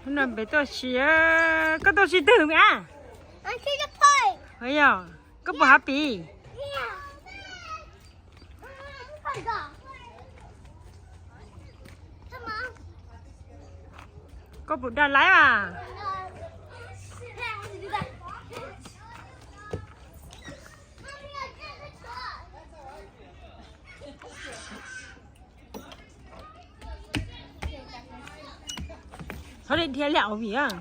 Hnub no peb tuaj ua si, koj tuaj ua si twg me ab? Yog, koj puas happy? Koj puas daj laib as? Thov li dhia liam vim.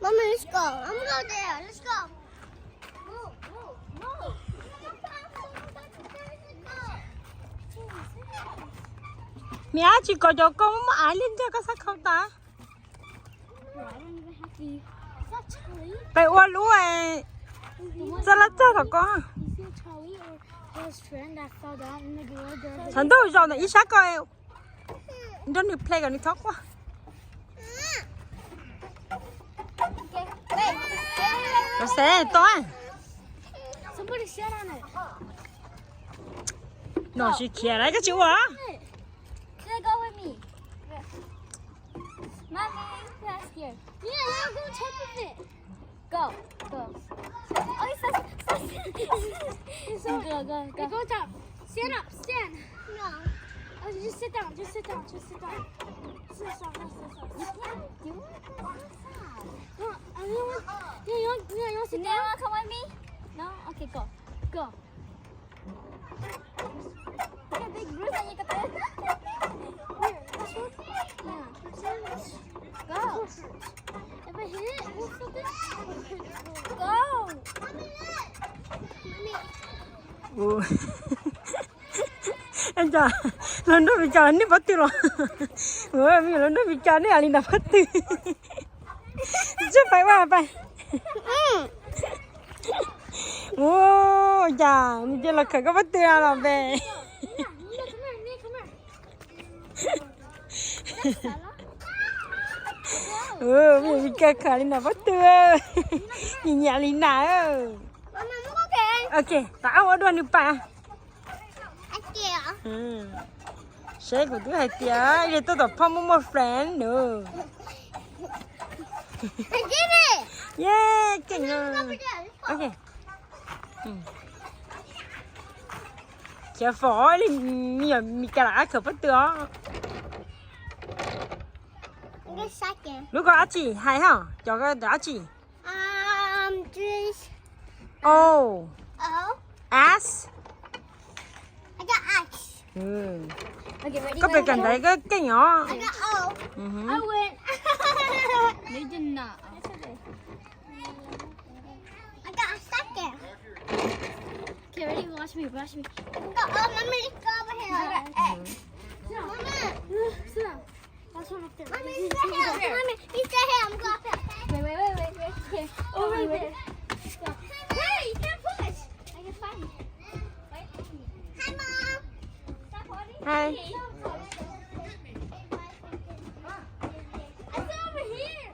Mommy, let's go. I'm gonna go there. Let's go. Move, move, move. Me ab tsis kom cov koj muaj aiv li ntag, koj xav khau tas. Peb ua lub txoj laj txog tom koj. Xav ntuj zaum ntawm ib sab ko, nrog nws play kom nws thoob quaj. Los xav tau. Nom tsis khiav lawm, koj tsis ua. Mommy, let's go. Yeah, yeah, go check with it. Go, go. Oh, it's so, so, go, go, go. Hey, go jump. Stand up, stand. No. Oh, just sit down, just sit down, just sit down. Sit down, sit down. You can't do it. That's so sad. No, I don't want, you, you, you, you sit down. You wanna come with me? No? Okay, go. Go. Here, this one. Yeah. Go. If I hit it, we'll flip it. Go. Ua, los nrog Vim Cov nej pob tw los. Ua, Vim Cov los nrog Vim Cov nej li ntawd pob tw. Tsis pais ua pais. Ua, cas nws cia los khawm koj pob tw los pes. Vim Cov khawm li ntawd pob tw. Nyiam nyiam li na. Ok, tom qab ua dua nws pais. Seb kuv twb hais tias yog tuaj tom phoj muaj muaj friend nws. Yeej keej. Ok. Khiav fom li me nyuam Mis Kas lam qab khawm pob tw os. Lub ko dab tsi hais ho, cov ko dab tsi? O, S. Koj pes kawm ntawv koj keej os. Okay, ready? Watch me, watch me. Go, oh, mommy, let's go over here. Mama. Mommy, stay here. Mommy, you stay here. I'm going up here, okay? Wait, wait, wait, wait, wait. Okay. Over here. Let's go. Hey, you can't push. I can find you. Hi, Mom. Stop holding me. Hi. It's over here.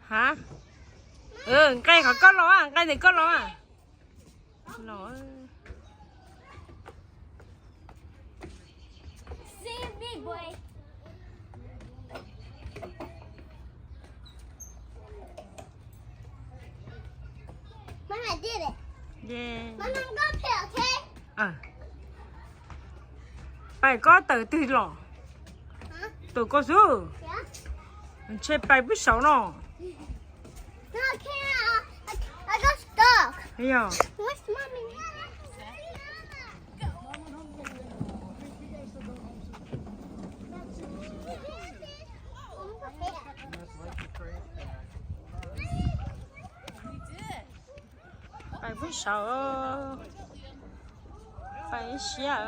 Hab, nqe qhov koj los, nqe ntawm koj los. Pais koj tawm twg los? Tawm koj xwb. Ntshe pais pub saud no. Pais pub saud. Pais ib siab.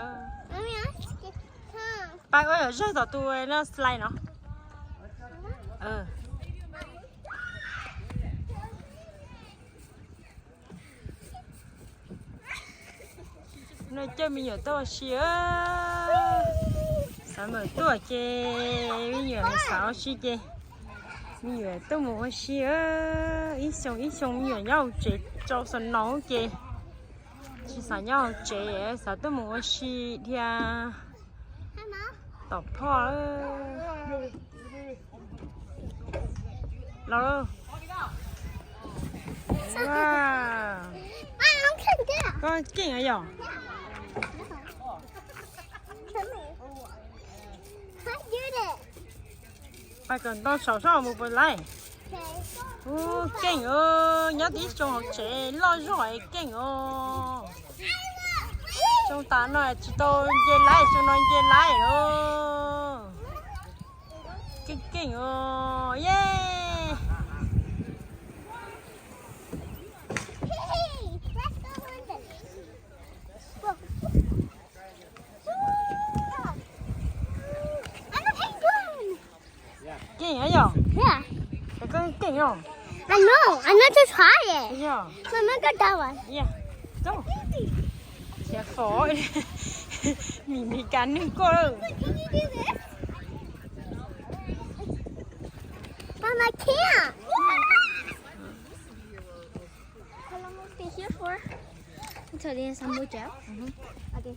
Pais ua yam zog tom tus no slide no. No coj me nyuam tuaj ua si. Xav mam tuaj ces me nyuam xav ua si ces Me nyuam tuaj mus ua si, ib xyoo ib xyoo me nyuam nyob hauv tsev rau snow ces tsis xav nyob hauv tsev, xav tuaj mus ua si dhia tom phoj. Los, koj keej yom? Pais kom ntau saum soj mus puas laib? Ub, keej, nyob tib xyoo hauv tsev loj zog es keej os. Xyoo tas no tsis tau nce laib, xyoo no nce laib os. Keej keej os, ye. Keej yom? Koj keej yom? Khiav fo, mi Meskas nws koj lawm. Mama, can't. How long have we been here for? Until the sun goes down? Okay.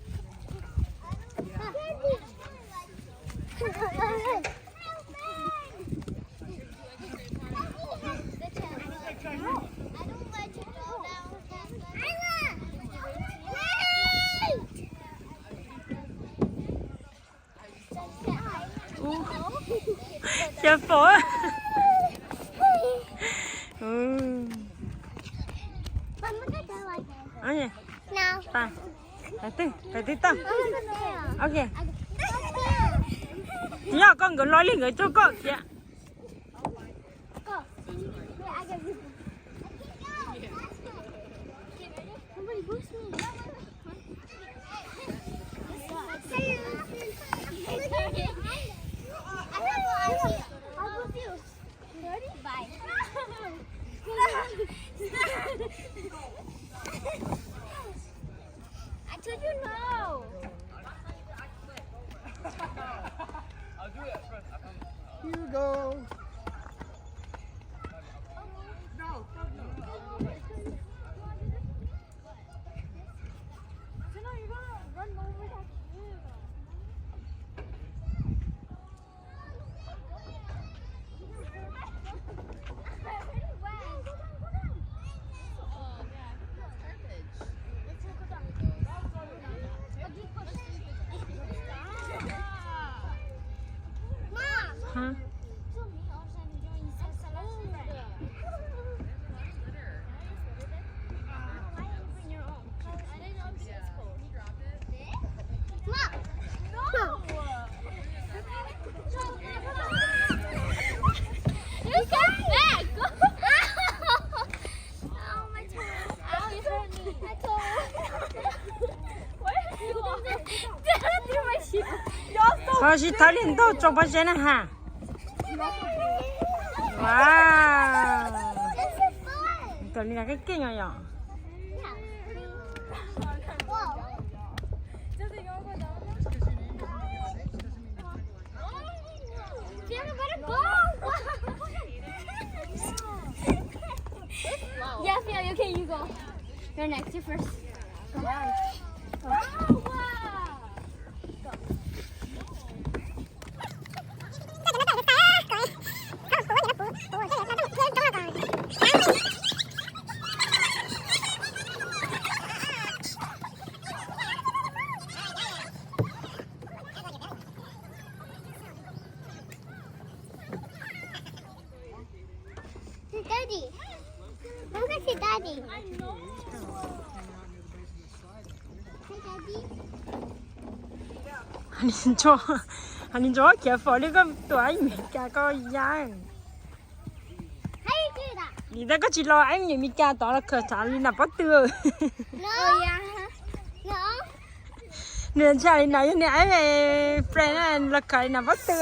Khiav fo. Pais twg, pais twg tau? Ok. Yog koj nkawd los li nkawd coj koj khiav. I told you no. Here you go. Ho tsis thawb li ntau tso pob zeb na ha. Wow. Tam li na keej keej os yom. Yeah, Theo, okay, you go. You're next, you first. Come on. Go. Daddy. Come get your daddy. Hi, daddy. Hais li ntso, hais li ntso khiav fo li koj tus aib Meskas ko ya. Nim no koj tsis los aib Meskas tod los khawm tsav li na pob tw. Nws tshaj li no yog nws aib friend los khawm li na pob tw.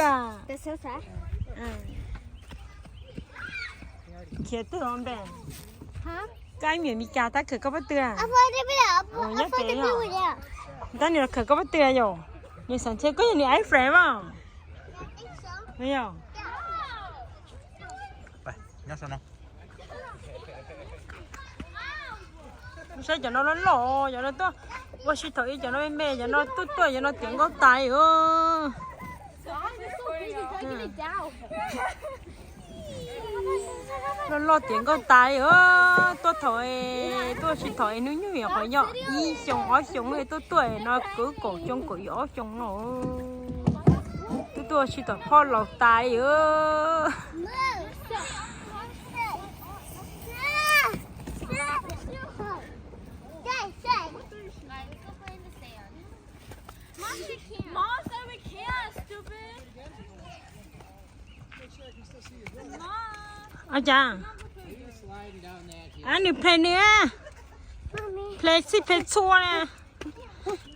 Khiav twg os npe? Koj aib Meskas tab khawm koj pob tw. Nyob pem, tab nws los khawm koj pob tw yom. Nws xav ntshe koj yog nws aib friend mas. Yog. Saib cov no loj loj, cov no tuaj ua si thaum ub, cov no me me, cov no tuaj tuaj, cov no tiav nkauj tas li. Loj loj tiav nkauj tas li. Tuaj thaum, tuaj ua si thaum hnub nyoog yog qhov yog ib xyoo ob xyoo tuaj tuaj no kwv kaum xyoo kaum yim ob xyoo no. Tuaj tuaj ua si thaum phoj laus tas li. Ua cas? Nws ple nws, ple xij ple txhua na.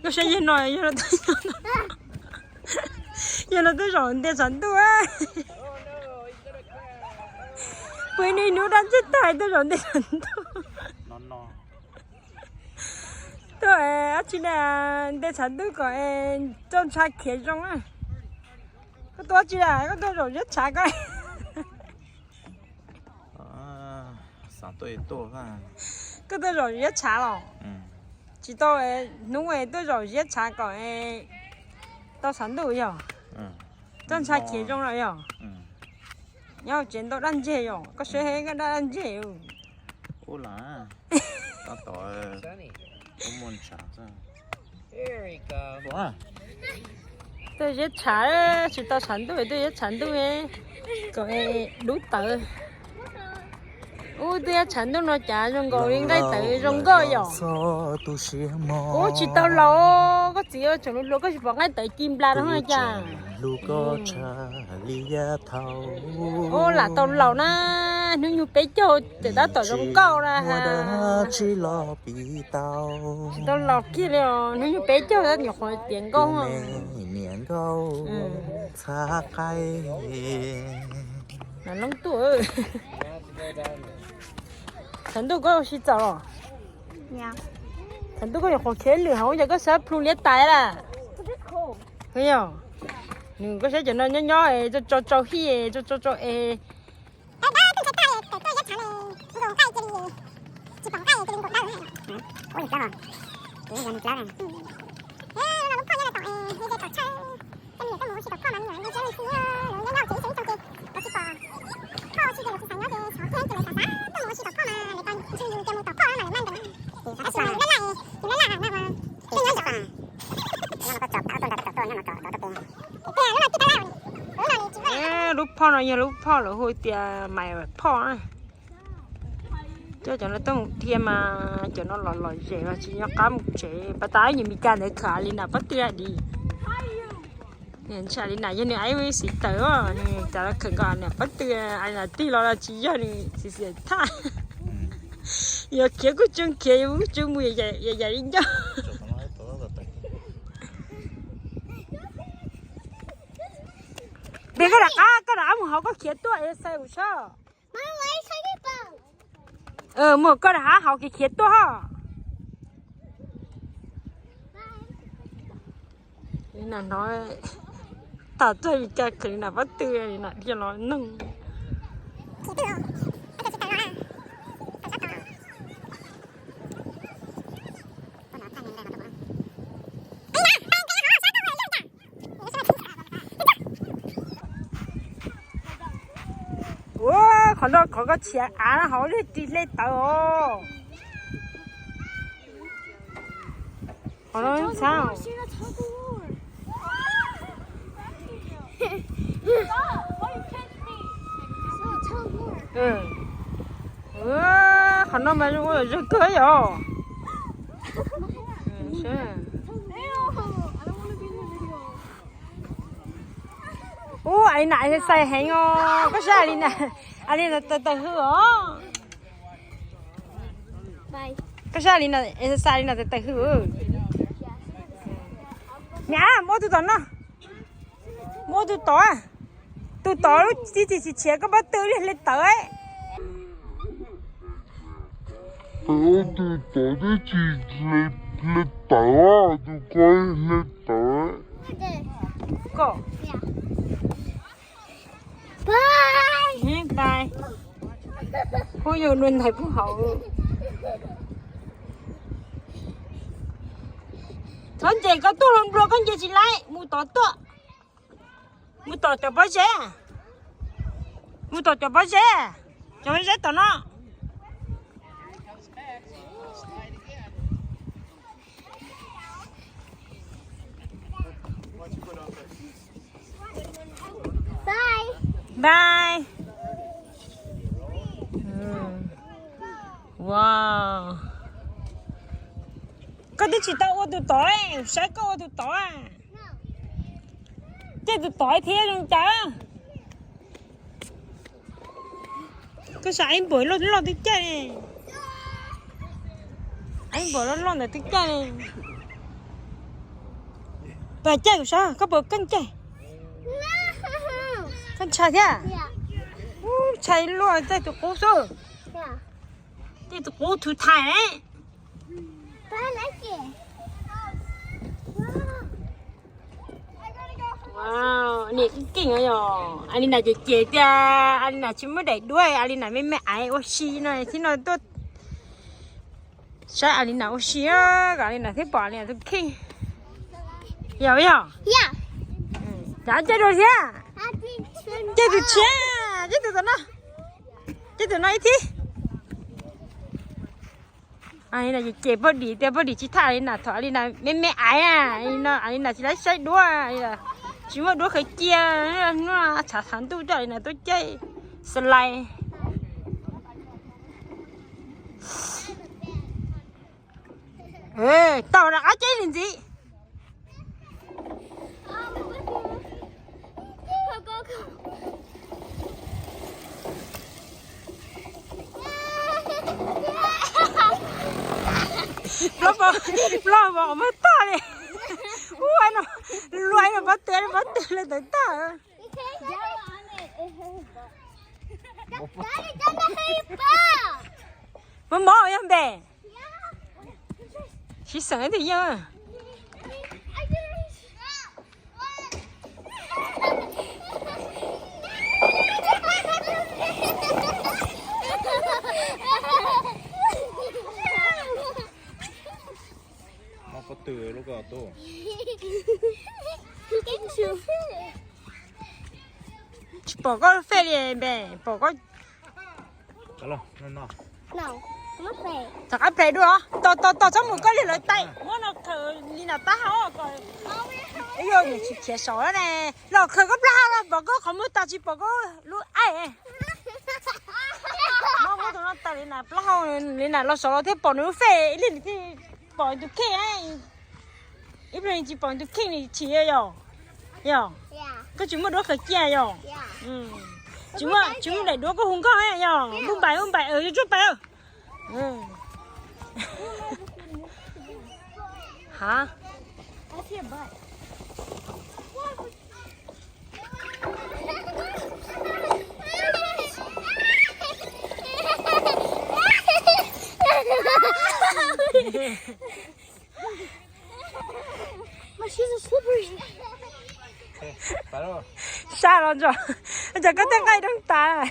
Koj saib yawg no, yawg no twb zaum nte tshav ntuj. Pw ib hnub dab ntseg tag twb zaum nte tshav ntuj. Tuaj dab tsi na, nte tshav ntuj kom txoj ntsha khiav zoo na. Koj tuaj dab tsi na, koj tuaj zaum ziab tshav koj. Koj tuaj zaum ziab tshav los? Tsis tau, hnub tuaj zaum ziab tshav kom tau tshav ntuj yog. Txoj ntsha khiav zoo lawm yog. Nyob hauv tsev ntau dab ntseg yog, koj saib koj dab dab ntseg. Tuaj ziab tshav, tsis tau tshav ntuj, tuaj ziab tshav ntuj kom dub tawv. Ub, tuaj ziab tshav ntuj no cas zoo nkaus li nqaij tawv zoo nkauj yom. Ub, tsis tau laus, koj txiv ua tseem hluas hluas koj tsis pom nqaij tawv ci nplas rau no cas. Ub, lam tau laus na, hnub nyoog peb caug tseem tab tom zoo nkauj na. Tsis tau laus kiag li os, hnub nyoog peb caug tab nyuam qhuav tiav nkauj. Loob tuaj. Tshav ntuj koj sib txaus los? Tshav ntuj koj nyuam qhuav khiav lwm hauv, yog koj sab plhu liab tais lawm. Nws koj saib cov no nyob nyob es tso tso hij, tso tso tso es. Lub phoj no yog lub phoj lawv hu tias mais phoj na. Coj cov no tuaj mus dhia mas cov no los lom zem mas tsis nyob qab mus tsev. Pas tas nyuam Mis Kas ntawd khawm Alina pob tw di. Ntshe Alina yog nws aib xis tawm, nws tas los khawm nkaus Alina pob tw, Alina tig los los tsis yog nws xis xis thaj. Yog khiav kuj tseem khiav, yog kuj tseem mus, yam yam li ncauj. Pem koj rov qab, koj rov qab mus hauv koj khiav tuaj es xai mus sab. Mus koj rov qab hauv khiav khiav tuaj. Li na no, tas txog Mis Kas khawm Alina pob tw, Alina dhia los noog. Ua qhov no qhov koj tshiav av hauv li ris hle tawv os. Qhov no xab. Qhov no mas zoo ua zog kawg yom. Ub, Alina exercise heev os. Koj saib Alina, Alina tawv tawv hwj os. Koj saib Alina exercise, Alina tawv tawv hwj. Niam, muab tus tom no. Muab tus tom. Tus tom lub txi txi tsis tshiav koj pob tw li hle tawv. Tus tom tib tsis hle tawv, tus ko hle tawv. Koj. Bye. Kuj yog nws ntaiv puag hauv. Txhob nce koj tuaj hlo nplua koj nce tsis laib, mus tom tuaj. Mus tom cov pob zeb. Mus tom cov pob zeb. Cov pob zeb tom no. Bye. Bye. Wow. Koj twb tsis tau ua tus tod, saib koj ua tus tod. Caij tus tod thiab zoo cas. Koj saib, ib npuas loj loj twb caij li. Ib npuas loj loj ntawd twb caij li. Pab caij kuv saib, koj puas keej caij? Koj ntshai thiab? Ub, ntshai luaj, caij tus qub xwb. Caij tus qub thwv thaiv. Niam keej yog Alina ces ces tias Alina tsis muaj daim duab, Alina me me aiv ua si no thiab no tuaj saib Alina ua si, kom Alina thiaj pom Alina tus kheej. Yog yog. Cav caij dua thiab. Caij tus tshiab, caij tus tom no. Caij tus no ib thib. Alina ces ces Paj Dim tias Paj Dim tsis thaj Alina thaum Alina me me aiv, Alina tsis laib saib duab, tsis muaj duab khaws cia, nua tshav tshav ntuj coj Alina tuaj caij slide. Tau rov qab caij li ntxiv. Plaub, plaub mos muab tag li. Ua no, luag no pob tw, pob tw li tawv tag. Muab mob yog npe. Sib xeem ib tug yeej. Tsis pom koj fej li npe, pom koj. Rov qab ples dua, tos tos tos txhob mus koj li lawv tais muab no khaws li nram taub hau kom yog nws tsis khiav saud ne. Los khaws koj plaub hau los pom koj qhov muag tas tsis pom koj lub aim. Muab tus no tais li nram plaub hau, li nram los saud los thiaj pom nws lub fej, ib pliag nws thiaj pom tus kheej. Ib pliag nws tsis pom tus kheej nws chim yog. Yog. Koj tsis muaj duab khaws cia yog. Tsis muaj, tsis muaj daim duab koj hu nkauj yog. Npauj npaim, npauj npaim, yuav tsuab pais. Ha. Sab los ntso, ntso koj tej nqaij doob tas.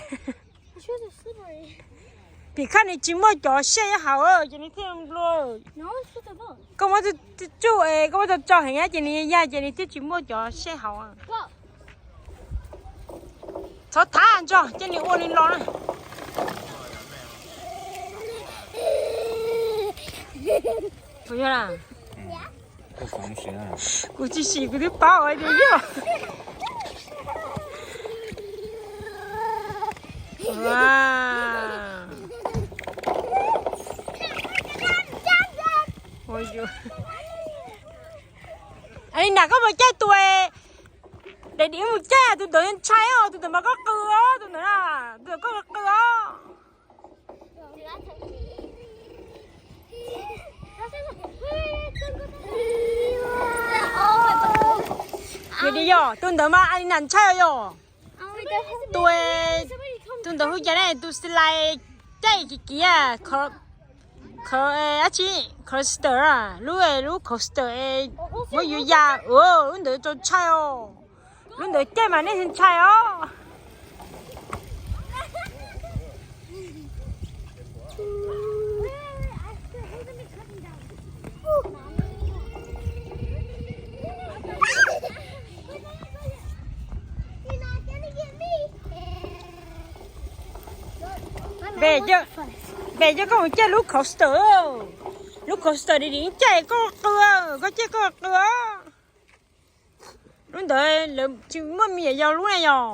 Pim khaj nws tsis muaj cov sej haus ces nws thiaj nplua. Koj muab tsuj, koj muab tso tso heev ces nws ya ces nws thiaj tsis muaj cov sej haus. Txhob thab ntso ces nws ua nws los na. Kuv tsis sim kuv twb paub tias yog. Alina, koj mus caij tus, daim dim mus caij tus ntawd ntshai os, tus ntawd mas koj qw os, tus ntawd na, tus ntawd koj qw os. Yog li yog tus ntawd mas Alina ntshai yog. Tus, tus ntawd hu cas ne, tus slide caij kiv kiv, kho, kho, dab tsi, coaster, lub, lub coaster muab yuav ya, lub ntawd txaus ntshai os. Lub ntawd caij mas nej ntshai os. Pem coj koj mus caij lub coaster. Lub coaster dim dim caij koj qw, koj caij koj qw. Lub ntawd lawv tsis muaj me nyuam yaus lub na yog.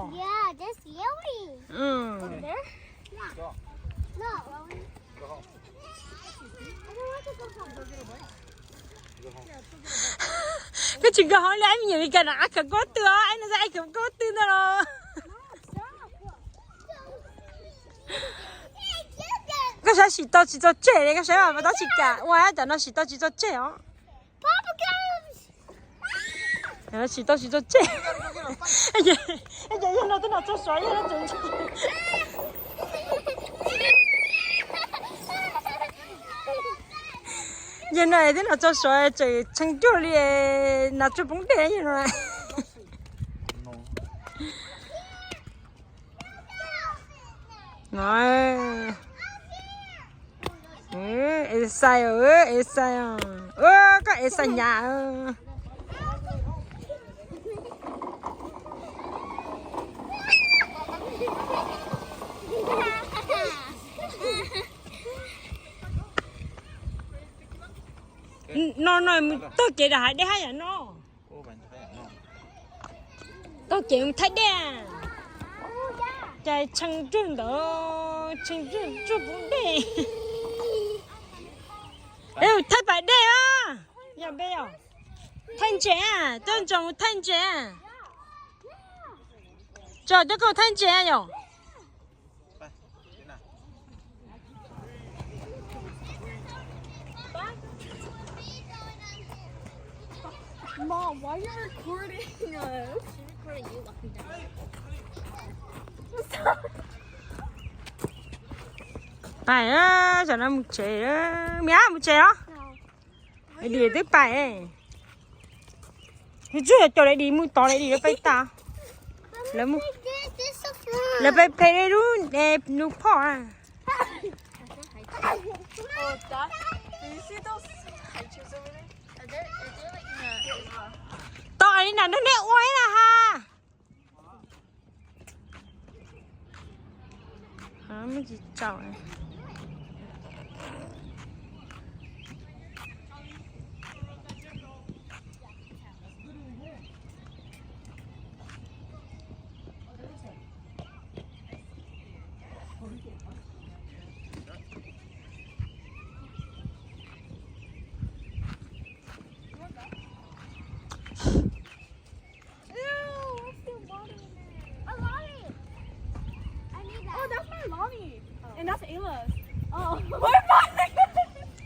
Koj tsis nkag hauv li, ib me nyuam Meskas no ab khawv koob twg os, ib no ab khawv koob twg ntag los. Koj saib sim tau tsis txog tseg li, koj saib mas tau tsis kam ua cov no sim tau tsis txog tseg os. Sim tau tsis txog tseg. Yog no twb no txog suav yog no tseem, yog no twb no txog suav tseem tshee ruaj li, nas tsuag poob dej yog no. Es xais, es xais, koj es xais nyab. No no mus taug kev rau hais dej hab yam no. Taug kev mus thaij dej. Cas tshee ruaj ntawd, tshee ruaj tsuag poob dej. Es thaij pas dej os. Yog npe yog thaij ntses, tuaj ntsoov thaij ntses. Tso coj koj thaij ntses yom. Mom, why are you recording us? She's recording you walking down. Pais, tam no mus tsev, me ab mus tsev os. Lady twb pais. Hnub tsuag yog cov lady mus tod, lady lawv pais tas. Lawv pais phem lub, lub phom. Tau li na nrog nej ua ib na ha.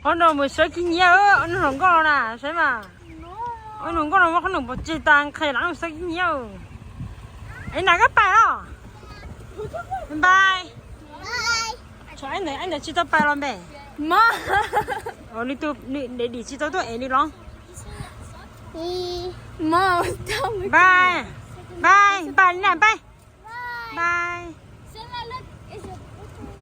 Qhov no mus xav khib nyiab, ob nub hluas nkauj no na saib mas. Ob nub hluas nkauj no muab qhob noom pov tseg tas nqhis los mus xav khib nyiab. Es na koj pais os. Bye. Tshuav ib ntawd tsis tau pais los npe. Lwm tus lady tsis tau tuaj es li los. Bye. Bye, bye li na, bye. Bye.